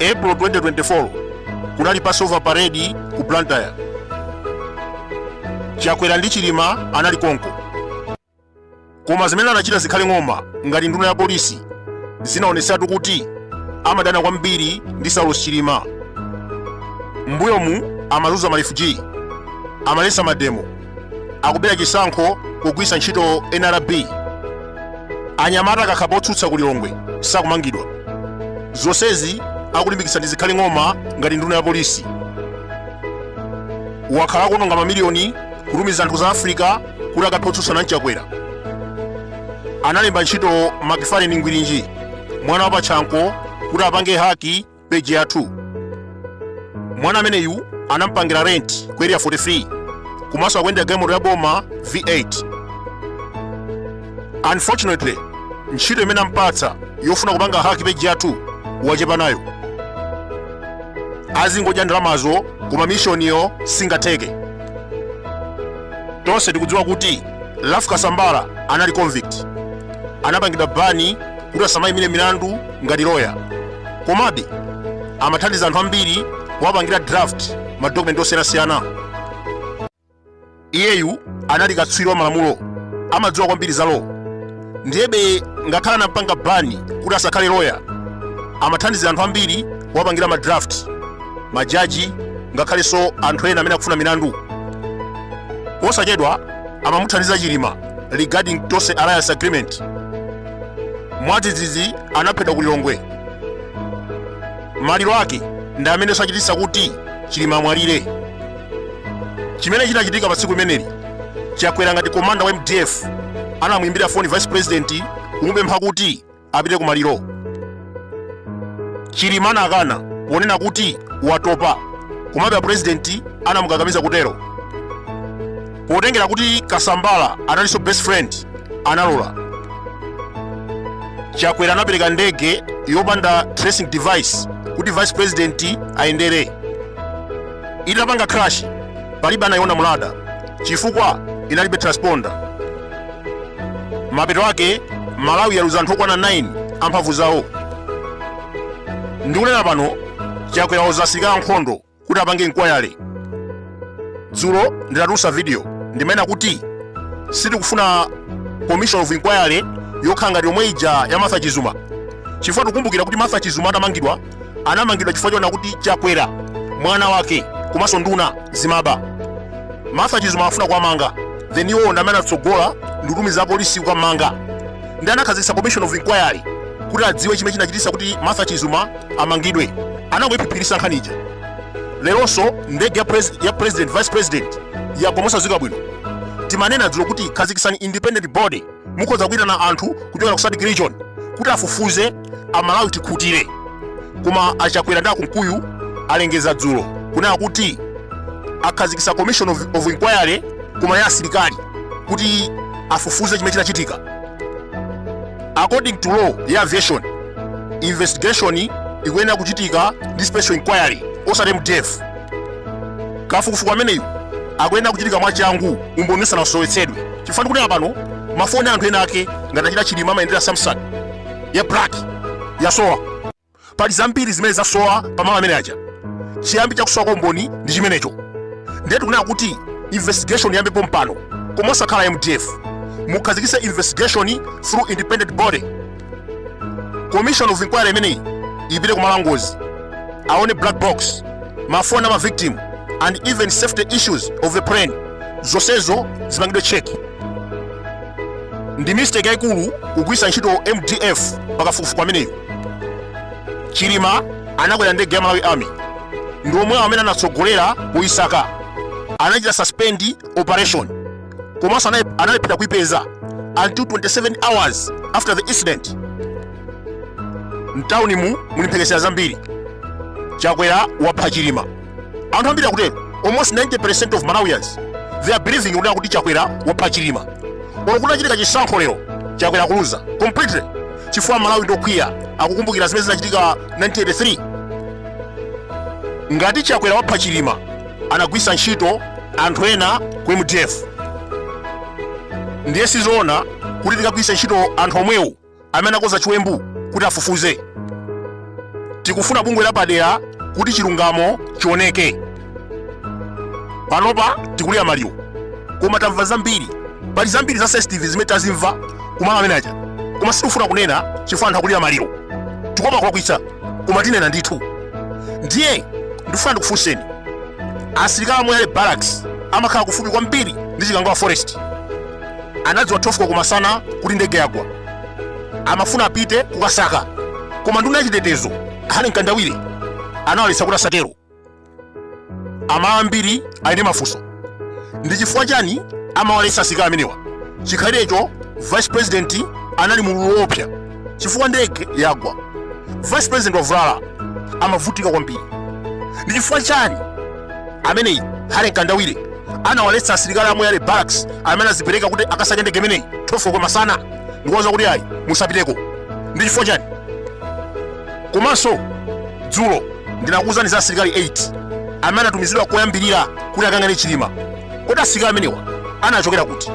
April 2024 kunali Passover parade ku Blantyre. Chakwera ndi Chilima anali konko. Koma zimene anachita Zikhale Ng'oma ngati nduna ya polisi zinaonesatu kuti amadana kwambiri ndi Saulos Chilima. Mbuyomu amazunza marefugee, amaletsa mademo, akubera chisankho kugwiritsa ntchito NRB. Anyamata akakhapa otsutsa ku Lilongwe sakumangidwa. Zonsezi akulimbikitsa ndi Zikhale Ng'oma ngati nduna ya polisi. Wakhala akuononga mamiliyoni kutumiza anthu ku South Africa kuti akaphe otsutsana ndi Chakwera. Analemba ntchito Macfarlane Ngwirinji, mwana wa Pachanko, kuti apange hack page yathu. Mwana ameneyu anampangira rent ku Area 43 komanso akuyendera galimoto ya boma V8. Unfortunately, ntchito imene ampatsa yofuna kupanga hack page yathu wachepa nayo. Azingodya ndalamazo koma mishoniyo singatheke. Tonse tikudziwa kuti Ralph Kasambara anali convict. Anapangidwa ban kuti asamayimire milandu ngati loya. Komabe amathandiza anthu ambiri kuwapangira draft madokumenti osiyanasiyana. Iyeyu anali katswiri wa malamulo, amadziwa kwambiri za law. Ndiyebe ngakhale anampanga ban kuti asakhale loya, amathandiza anthu ambiri kuwapangira madraft, majaji ngakhalenso anthu ena amene akufuna milandu. Posachedwa amamuthandiza Chilima regarding Tonse Alliance Agreement. Mwadzidzidzi anaphedwa ku Lilongwe. Maliro ake ndi amene achititsa kuti Chilima amwalire. Chimene chinachitika pa tsiku limeneli, Chakwera ngati komanda wa MDF anamuimbira foni vice president kumupempha kuti apite ku maliro. Chilima anakana ponena kuti watopa, komabe a president anamukakamiza kutero. Potengera kuti Kasambala analinso best friend, analola. Chakwera anapereka ndege yopanda tracing device kuti vice president ayendere. Itapanga crash, palibe anayiona mu radar chifukwa inalibe transponder. Mapeto ake Malawi yaluza anthu okwana 9 amphamvu zawo. Ndikunena pano, Chakwera wauza asilikali ankhondo kuti apange inquiry. Dzulo ndinatulutsa video ndimanena kuti sitikufuna commission of inquiry yokhala ngati yomwe ija ya Martha Chizuma, chifukwa tikukumbukira kuti Martha Chizuma atamangidwa, anamangidwa chifukwa choona kuti Chakwera, mwana wake komanso nduna zimaba. Martha Chizuma afuna kuwamanga, then iwo ndi amene anatsogola ndikutumiza apolisi kukamanga, ndi anakhazikitsa commission of inquiry kuti adziwe chimene chinachititsa kuti Martha Chizuma amangidwe. Anangoiphiphirisa nkhani ija. Leronso ndege ya president, vice president yagwa mosadziwika bwino. Timanena dzulo kuti khazikitsani independent body, mukhoza kuitana anthu kuchokera ku SADC region kuti afufuze, Amalawi tikhutire. Koma aChakwera ndi aKunkuyu alengeza dzulo kunena kuti akhazikitsa commission of inquiry, koma ya asilikali, kuti afufuze chimene chinachitika. According to law ya aviation, investigation ikuyenera kuchitika ndi special inquiry, osati MDF. Kafukufuku ameneyu akuyenera kuchitika mwachangu umboni usanasowetsedwe, chifukwa ndikunena pano mafoni a anthu ena ake ngati achina Chilima amayendera Samsung ya black yasowa. Pali zambiri zimene zasowa pamalo amene aja. Chiyambi chakusowa kwa umboni ndi chimenecho. Ndiye tikunena kuti investigation iyambe pompano, koma osakhala MDF. Mukhazikitse investigation through independent body. Commission of inquiry imeneyi ipite kumalo angozi, aone black box, mafoni ama victim and even safety issues of the plane. Zonsezo zipangidwe check. Ndi mistake yayikulu kugwiritsa ntchito MDF pakafukufuku ameneyo. Chilima anakwera ndege ya Malawi Army, ndi omwewo amene anatsogolera kuyisaka. Anachita suspend operation komanso analephera kuipeza until 27 hours after the incident. Mtaunimu muli mphekesera zambiri, Chakwera wapha Chilima. Anthu ambiri akutero, almost 90% of Malawians, they are believing kunena kuti Chakwera wapha Chilima. Olo kunachitika chisankho lero, Chakwera kuluza completely, chifukwa Malawi ndokwiya, akukumbukira zimene zinachitika 1983. Ngati Chakwera wapha Chilima, anagwiritsa ntchito anthu ena ku MDF, ndiye sizoona kuti tikagwiritse ntchito anthu omwewo amene akonza chiwembu kuti afufuze. Tikufuna bungwe lapadera kuti chilungamo chioneke. Panopa tikulira maliro, koma tamva zambiri. Pali zambiri za sensitive zimene tazimva kumalo amene aja, koma sitikufuna kunena chifukwa anthu akulira maliro. Tikuopa kulakwitsa, koma tinena ndithu. Ndiye ndifuna ndikufunseni, asilikali a Moyale Barracks amakhala kufupi kwambiri ndi Chikangawa Forest. Anadziwa 12 koloko masana kuti ndege yagwa, amafuna apite kukasaka, koma nduna yachitetezo Harry Mkandawire anawaletsa kuti asatero. Amalawi ambiri ali ndi mafunso: ndi chifukwa chani amawaletsa asilikali amenewa chikhalirecho vice president anali mu ululu woopsa chifukwa ndege yagwa, vice president wavulala, amavutika kwambiri? Ndi chifukwa chani ameneyi Harry Mkandawire anawaletsa asilikali a Moyale Barracks amene azipereka kuti akasake ndege imeneyi 12 koloko masana ndikuwauza kuti ayi, musapiteko? Ndi chifukwa chani? Komanso dzulo ndinakuwuzani za asilikali 8 amene anatumizidwa koyambirira kuti akayang'ane Chilima. Kodi asilikali amenewa anachokera kuti?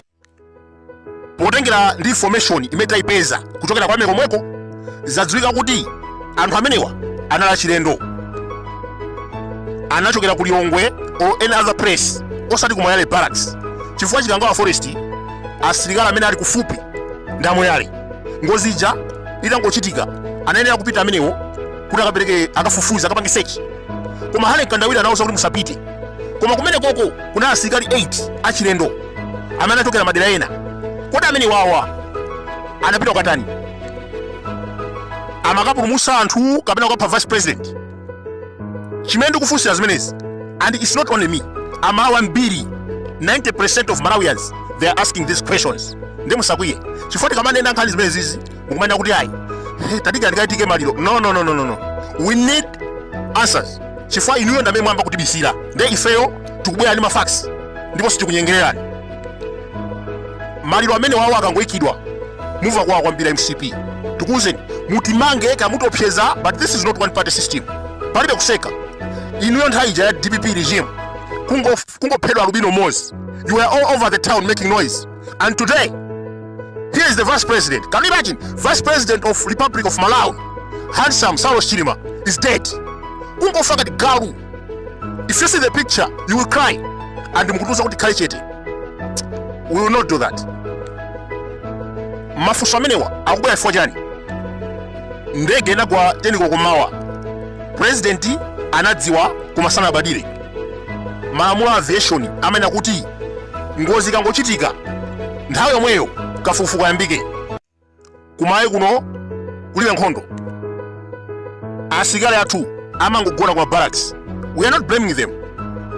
Potengera ndi information imene tayipeza kuchokera kwa army komweko, zadziwika kuti anthu amenewa anali achilendo, anachokera ku Lilongwe or any other place, osati ku Moyale Barracks, chifukwa Chikangawa Forest asilikali amene ali kufupi ndi a Moyale. Ngozi ija itangochitika, anayenera kupita amenewo kuti akapereke, akafufuze, akapange search, koma Harry Mkandawire anawauza kuti musapite. Koma kumene koko kunali asilikali 8 achilendo amene anachokera madera ena. Kodi amenewawa anapita kukatani? Amakapulumutsa anthu kapena kukapha vice president? Chimene ndikufunsira zimenezi, and it's not only me, Amalawi ambiri, 90% of Malawians, they are asking these questions. Ndi musakwiye chifukwa tikamanena nkhani zimenezizi mukumanena kuti ayi, tadikira tikaitike maliro. No, no, no, no, no, no. We need answers chifukwa inuyo ndamene mwayamba kutibisira, nde ifeyo tikubwera ndi mafacts ndipo sitikunyengererani. Maliro amene wawo akangoyikidwa, mumva kuwawa kwambiri. MCP, tikuwuzeni, mutimange kamutiopseza, but this is not one party system. Palibe kuseka. Inuyo nthawi ija ya DPP regime, kungophedwa alubino mmodzi, you were all over the town making noise, and today here is the vice president. Can you imagine? Vice President of Republic of Malawi, handsome Saulos Chilima, is dead, kungofa ngati galu. If you see the picture, you will cry, and mukutiuza kuti khale chete. We will not do that. Mafunso amenewa akubwera chifukwa chani? Ndege inagwa 10 koloko mmawa, president anadziwa koma sanalabadire. Malamulo a aviation amanena kuti ngozi ikangochitika, nthawi yomweyo kafukufuku ayambike. Kumalawi kuno kulibe nkhondo, asilikali athu amangogona kuma barracks. We are not blaming them,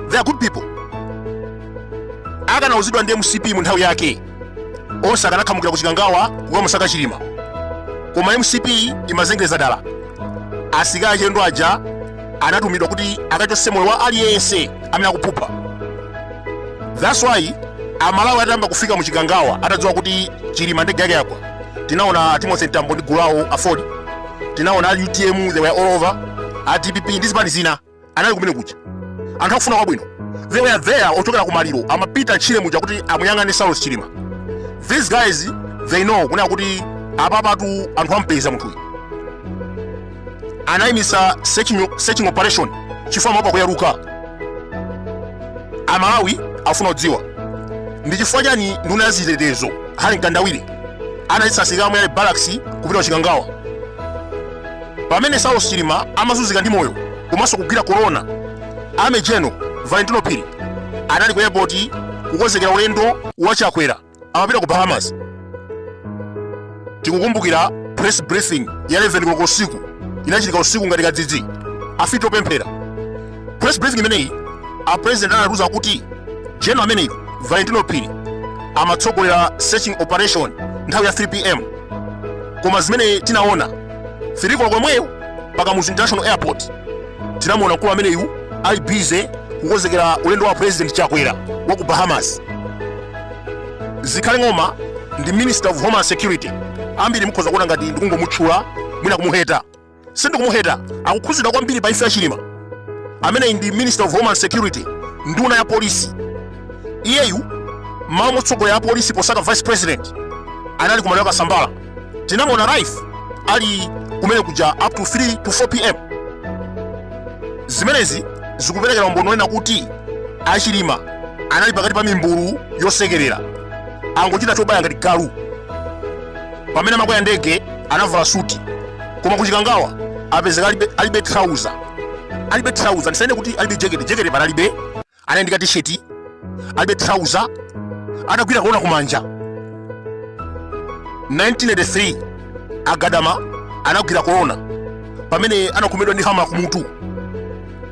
they are good people. Akanauzidwa ndi MCP mu nthawi yake, onse akanakhamukira kuchikangawa kukamusaka Chilima, koma MCP imazengereza dala. Asilikali achilendo aja anatumidwa kuti akachotse moyo wa aliyense amene akuphupha. That's why Amalawi atayamba kufika mu Chikangawa, atadziwa kuti Chilima ndege yake yagwa, tinaona Timothy Mtambo ndi gulu lawo, AFORD, tinaona a UTM, they were all over, a DPP ndi zipani zina anali kumene kuja. Anthu akufuna kwabwino, they were there. Ochokera ku maliro amapita ntchire muja kuti amuyang'ane Saulos Chilima. These guys, they know kunena kuti apapatu anthu ampeza munthuyu. Anayimisa searching operation chifukwa amaopa kuyaluka. Amalawi afuna kudziwa ndi chifukwa chani nduna ya zitetezo Harry Mkandawire analetsa asilikali a Moyale Barracks kupita kuchikangawa pamene Saulos Chilima amazunzika ndi moyo komanso kugwira corona. Army General Valentino Phiri anali ku airport kukonzekera ulendo wa Chakwera, amapita ku Bahamas. Tikukumbukira press briefing ya 11 koloko usiku, inachitika usiku ngati kadzidzi, afiti opemphera. Press briefing imeneyi, a president anatiuza kuti general ameneyi Valentino Phiri amatsogolera searching operation nthawi ya 3 p.m., koma zimene tinaona 3 koloko yomweyo pa Kamuzu International Airport, tinamuona mkulu ameneyu ali busy kukonzekera ulendo wa President Chakwera wa ku Bahamas. Zikhale Ng'oma ndi Minister of Homeland Security. Ambiri mukhoza kuona ngati ndikungomutchula mwina kumuheta. Sindikumuheta, akukhuzidwa kwambiri pa imfa ya Chilima. Ameneyi ndi Minister of Homeland Security, nduna ya polisi. Iyeyu m'malo motsogolera apolisi posaka vice president, anali kumaliro Kasambala. Tinamuona live ali kumene kuja up to 3 to 4 p.m. Zimenezi zikuperekera umboni wonena kuti aChilima anali pakati pa mimbulu yosekerera, angochita chobaya ngati galu. Pamene amakwera ndege anavala suti, koma kuChikangawa apezeka alibe trouser, alibe trouser. Ndisanene kuti alibe jekete, jekete panalibe, anali ndi katisheti, alibe trouser, atagwira korona kumanja. 1983 aGadama anagwira korona pamene anakhomedwa ndi hama kumutu.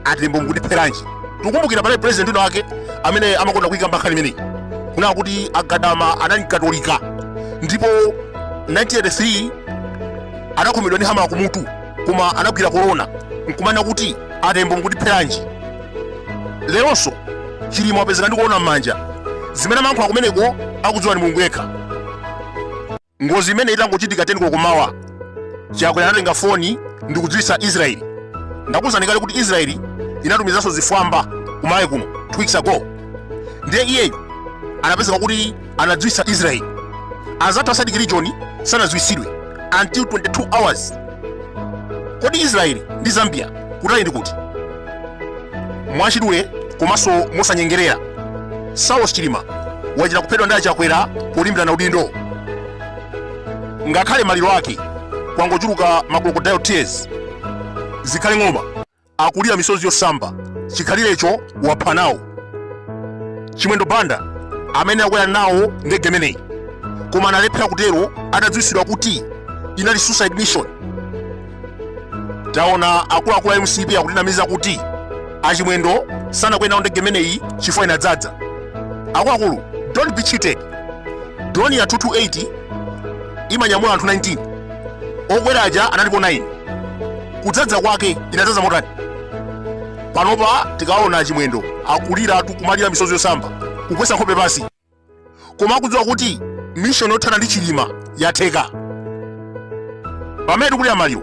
"Atembo, mukutipheranji?" Tikukumbukira pale president wina wake amene amakonda kuyikamba nkhani imeneyi, kunena kuti aGadama anali Mkatolika ndipo 1983 anakhomedwa ndi hama kumutu, koma anagwira korona nkumanena kuti, "Atembo, mukutipheranji?" Leronso Chilima wapezeka ndi korona m'manja. Zimene amayankhula kumeneko akudziwa ndi Mulungu yekha. Ngozi imene itangochitika 10 koloko kumawa, Chakwera anatenga foni ndi kudziwitsa Israeli. Ndakuwuzani kale kuti Israeli inatumizanso zifwamba kuMalawi kuno 2 weeks ago. Ndiye iyeyo anapezeka kuti anadziwitsa Israeli. Anzathu a SADC region sanadziwitsidwe until 22 hours. Kodi Israeli ndi Zambia kutali ndi kuti? Mwachidule komanso mosanyengerera, Saulos Chilima wachita kuphedwa ndi aChakwera polimbirana udindo. Ngakhale maliro ake kwangochuluka ma crocodile tears. Zikhale Ng'oma akulira misozi yosamba, chikhalirecho wapha nawo. Chimwendo Banda amene akwera nawo ndege imeneyi, koma analephera kutero atadziwitsidwa kuti inali suicide mission. Taona akuluakulu a MCP akutinamiza kuti aChimwendo sanakwere nawo ndege imeneyi chifukwa inadzadza. Akuluakulu, don't be cheated. Dornier 228 imanyamula anthu 19, okwera aja analipo 9. Kudzadza kwake inadzadza motani? Panopa tikaona aChimwendo akuliratu, kumalira misozi yosamba, kugwetsa nkhope pansi, koma akudziwa kuti mission yothana ndi Chilima yatheka. Pamene tikulira maliro,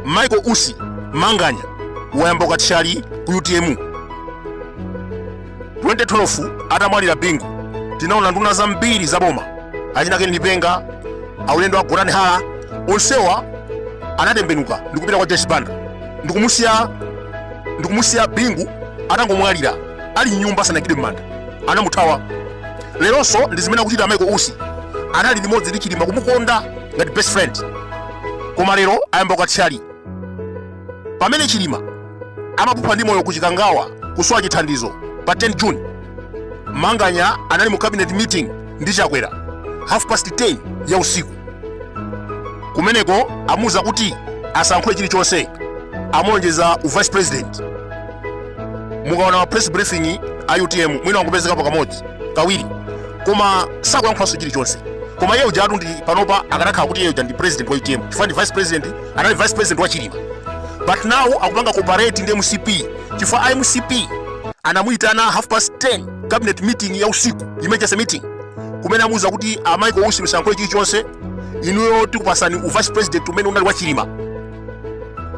Michael Usi, Manganya, wayamba ukathyali ku UTM. 2012 atamwalira Bingu, tinaona nduna zambiri za boma, achina Ken Lipenga, aulendo a Goran Hara, onsewa anatembenuka ndikupita kwa Joyce Banda ndikumusiya Bingu atangomwalira ali mnyumba, asanaikidwe m'manda, anamuthawa. Leronso ndi zimene akuchita Michael Usi. Anali limodzi ndi Chilima, kumukonda ngati best friend, koma lero ayamba ukathyali. Pamene Chilima amapupha ndi moyo ku Chikangawa kusowa chithandizo pa 10 June, Manganya anali mu cabinet meeting ndi Chakwera half past 10 ya usiku. Kumeneko amuuza kuti asayankhule chilichonse, amulonjeza u vice president. Mukaona ma press briefing a UTM, mwina wangopezekapo kamodzi, kawiri, koma sakuyankhulanso chilichonse. Koma iye uja ndi panopa akanakhala kuti iye uja ndi president wa UTM, chifukwa ndi vice president, anali vice president wa Chilima, but now akupanga cooperate ndi MCP chifukwa a MCP anamuyitana half past 10 cabinet meeting ya usiku, emergency meeting, kumene amuuza kuti, "A Michael Usi, musayankhule chilichonse, inuyo tikupasani u vice president umene unali wa Chilima."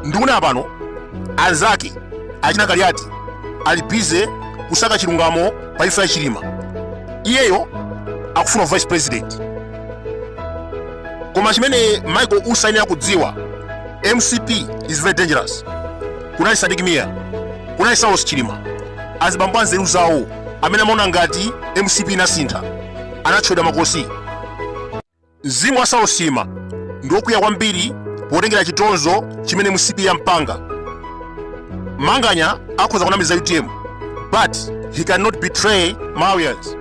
Ndikunena pano, anzake achina Kaliati ali busy kusaka chilungamo pa imfa ya Chilima, iyeyo akufuna vice president. Koma chimene Michael Usi ayenera kudziwa, MCP is very dangerous. Kunali Sidik Mia, kunali Saulos Chilima, azibambo anzeru zawo amene amaona ngati MCP inasintha anatchedwa makosi. Mzimu wa Saulos Chilima ndi wokwiya kwambiri potengera chitonzo chimene MCP yampanga. Manganya akhoza kunamiza UTM, but he cannot betray Malawians.